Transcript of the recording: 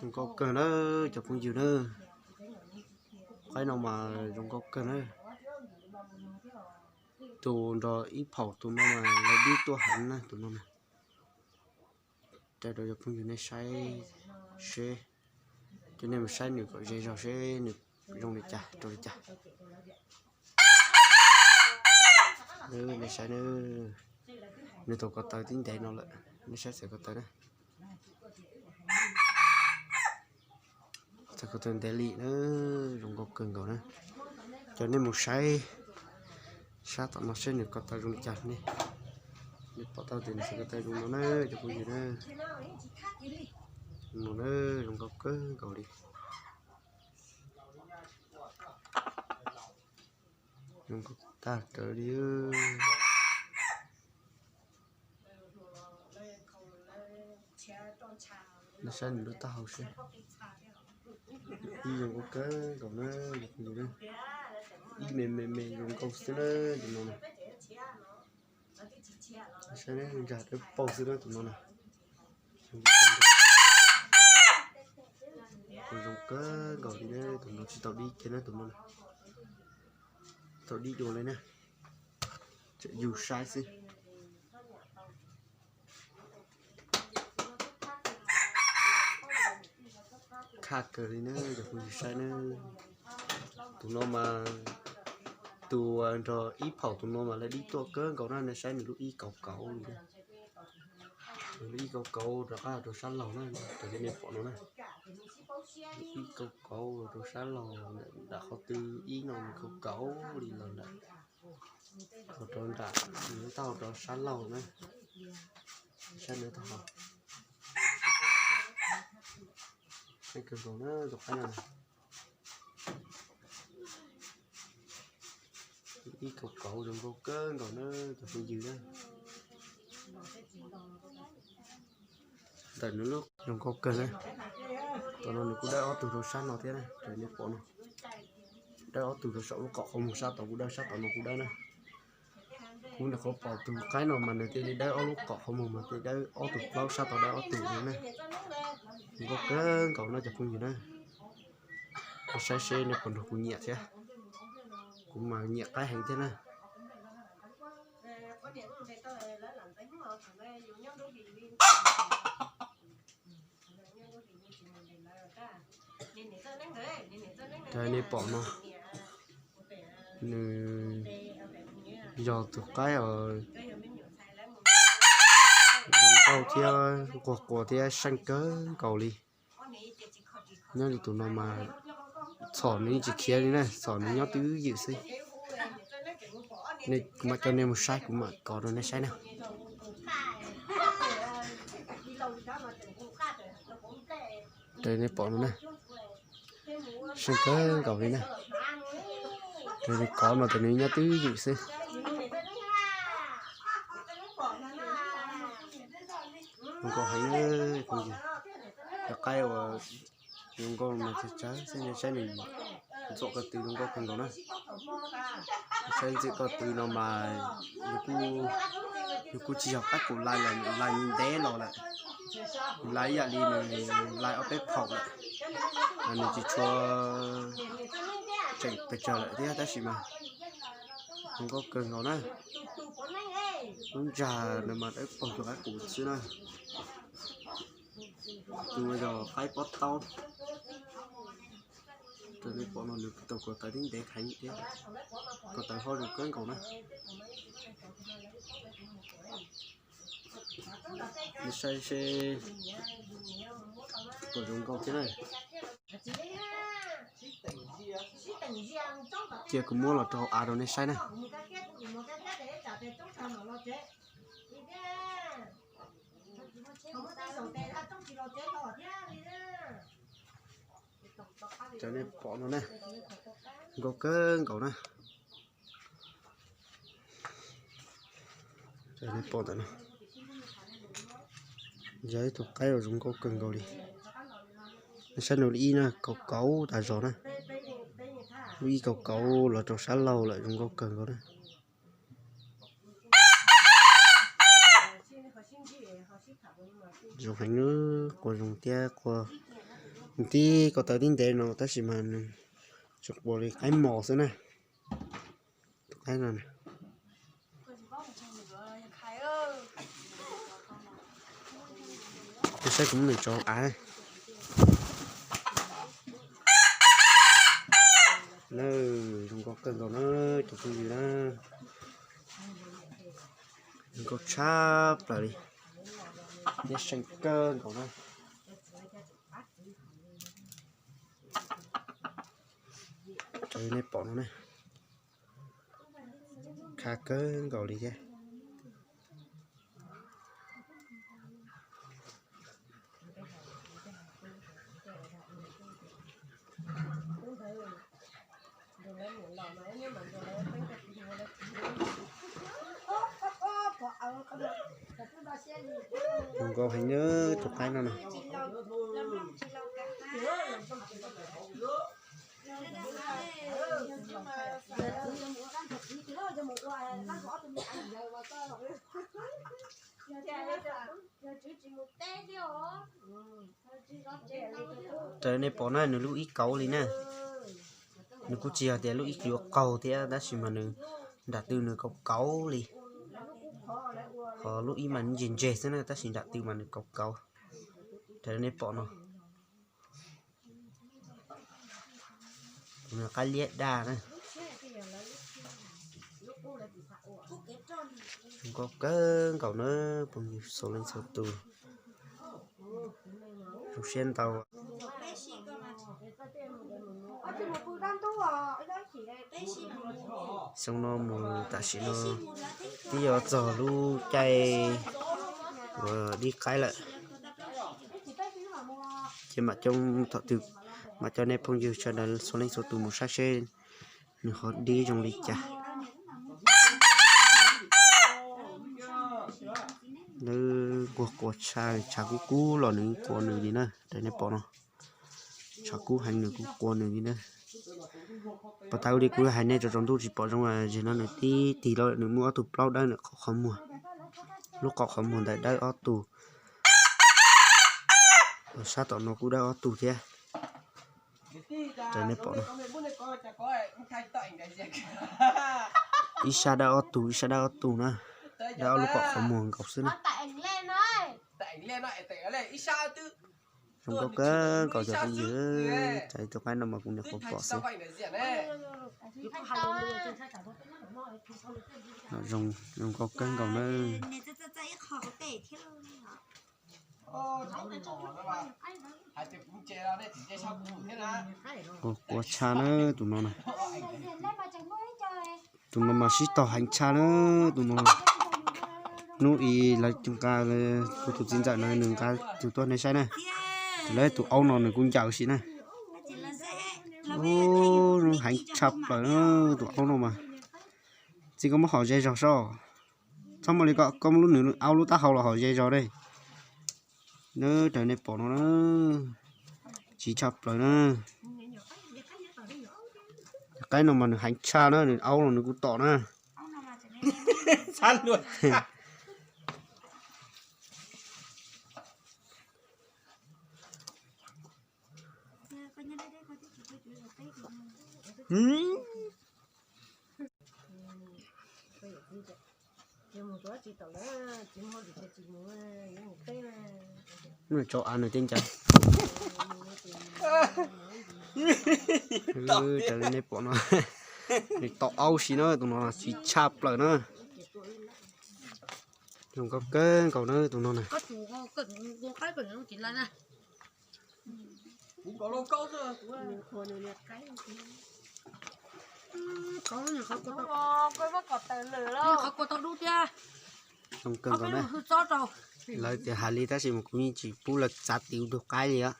Zoo nkauj kawg na cov phooj ywg na. Qaib no mas zoo nkauj kawg na. Tus nrog ib phaum tus no mas lawv dib tuaj heev na tus no na. Coj rau cov phooj ywg nej saib seb, coj nej mus saib nws kom ze zog seb nws zoo li cas rau li cas. Nej saib, nws tau ko taw tib ntev no lawm, nej saib txawm ko taw na. Txawm ko taw ntev li na, zoo nkauj kawg nkaus na. Coj nej mus saib sab tom no seb nws ko taw zoo li cas ne. Nej pom tau tias nws txawm ko taw zoo no na cov phooj ywg na. No na, zoo nkauj kawg nkaus li. Zoo nkauj tag rawv li. Nej saib nws lub taub hau seb. Ib zoo nkauj kawg nkaus na, ib me me me zoo nkauj xwb na, tus no na. Saib, ntsa dawb paug xwb na tus no na. Zoo kawg nkaus li na, tus no tsis tau dib kiag na tus no na. Tau dib dua li na. Tseem yug saib xwb. Khaj kawg li na cov phooj ywg saib na. Tus no mas, tus nrog ib phaum tus no mas lawv dib tuaj kawg nkaus na, nej saib nws lub ib kauv kauv li na. Nws lub ib kauv kauv rov qab rau sab laug na, raws li nej pom no na. Lub ib kauv kauv rau sab laug, nram qhov twg ib no nws kauv kauv li los nram, rau nram, nws taub hau rau sab laug na. Saib nws taub hau. Saib kawg nkaus na tus qaib no. Ib kauv kauv zoo nkauj kawg nkaus na cov phooj ywg na. Ntawm nws lub zoo nkauj kawg na. Tom no nws kuj dawb ob tug rau sab no thiab na, raws nej pom no. Dawb ob tug rau saum lub qhov qhov muag, sab tod kuj dawb, sab tom no kuj dawb na. Kuv nyuam qhuav pom tus qaib no mas nws thiaj li dawb ob lub qhov qhov muag mas thiaj dawb ob tug plaub, sab tod dawb ob tug no na. Zoo nkauj kawg nkaus no cov phooj ywg na. Saib seb nej puas nrog kuv nyiam thiab. Kuv mas nyiam qaib heev thiab na. Raws nej pom no, nws yog tus qaib uas zoo nkauj thiab nquag quas thiab seej kawg nkaus li. Nyob li tus no mas txhom nws yeej tsis khiav li na, txhom nws nyob twj ywm xwb. Kuv mam coj nej mus saib, kuv mam kov rau nej saib na. Raws nej pom no na, seej kawg nkaus li na. Raws li kov no ces nws nyob twj ywm xwb. Zoo nkauj heev, cov qaib uas zoo nkauj mas tsawg tsawg xwb, nej saib nws ntxuam ko tw zoo nkauj kawg nkaus na. Saib ntxwm ko tw no mas nws kuj tsis yog qaib qus lais lawm, lais ntev los lawm. Lais ib yam li nws lais ob peb phaum lawm, nws tsis tshua tseem pes tsawg lawm thiab tab sis mas zoo nkauj kawg nkaus na. Lub ntsag no mas dawb paug rau qaib qus xwb na. Tus no yog qaib pob taub. Raws li pom no nws tau ko taw tib ntev heev thiab, ko taw hlob zoo kawg nkaus na. Nej saib seb puas zoo nkauj thiab na. Cia kuv muab los rau hauv av rau nej saib na. Cov nej pom no na, nkauj kawg nkaus na. Cov nej pom ntawm no yog ib tug qaib uas zoo nkauj kawg nkaus li. Nej saib nws lub ib na, kauv kauv tas zog na. Lub ib kauv kauv los rau sab laug lawm, zoo nkauj kawg nkaus na. Zoo heev, qua zoo thiab qua Tib ko taw tib ntev no tab sis mas nws tsuas qua li qaib mos xwb na. Tus qaib no, tus saib kuv muab nws tso av. Zoo nkauj kawg nkaus na, tus phooj ywg na. Zoo nkauj tshaj plaws li, nyob seem kawg nkaus na. Raws nej pom no na, khav kawg nkaus li thiab. Zoo nkauj heev na tus qaib no na. Raws nej pom na nws lub ib kauv li na. Nws kuj tsis yog tias lub ib yuav qaug thiab tab sis mas nws nram tw nws kauv kauv li. Ho lub ib mas ntseg ntseg xwb na tab sis nram tw mas nws kauv kauv. Raws nej pom no. Tus no qaib liab daj na. Zoo nkauj kawg nkaus na phooj ywg txhua leej txhua tus. Zoo siab ntau. Xyoo no mus tam sim no twb yuav txog lub caij uas dib qaib lawm. Ces mam coj thaum twg mam coj nej phooj ywg sawv daws txhua leej txhua tus mus saib seb nws ho dib zoo li cas. Lawv nquag qua tshav, tshav kub kub los nws qua nws li na, raws nej pom no. Tshav kub heev nws kuj qua nws li na. Pas tau li kuv hais nej tsaus ntuj tsis pom zoo, zem no nws tib tig los nws muaj ob tug plaub dawb ntawm qhov muag. Lub qhov qhov muag ntawd dawb ob tug. Sab tom no kuj dawb ob tug thiab. Raws nej pom no. Ib sab dawb ob tug, ib sab dawb ob tug na. Dawb ob lub qhov qhov muag nkaus xwb na. Zoo nkauj kawg nkaus cov phooj ywg, tsam tus qaib no mas kuv niam qhuav pom xwb. Zoo nkauj kawg nkaus na. Qua tshav na tus no na. Tus no mas sib tog heev tshaj na tus no. Hnub i lawv nqa, kuv tus txiv ntxawm no nws nqa tus tuaj nej saib na. Lawv tus aub no nws kuj ncaws si na. Ub, heev tshaj plaws na, tus aub no mas. Txiv, koj muab hom ze zog sob. Txhob muaj li ko, koj muab lub nws aub lub taub hau los hom ze zog ne. Nab, raws nej pom no na, tsis tshaj plaws na. Qaib no mas nws heev tshaj na, nws aub los nws kuj tom na. Nws tso av nws thiaj ncaws. Raws li nej pom no, nws tom aub si na, tus no tsis tshaj plaws na. Zoo nkauj kawg nkaus na tus no na. Zoo kawg nkaus na. Lawv tias hais li tab sis mas kuv yeej tsis pub lawv txav tis ua tus qaib li os.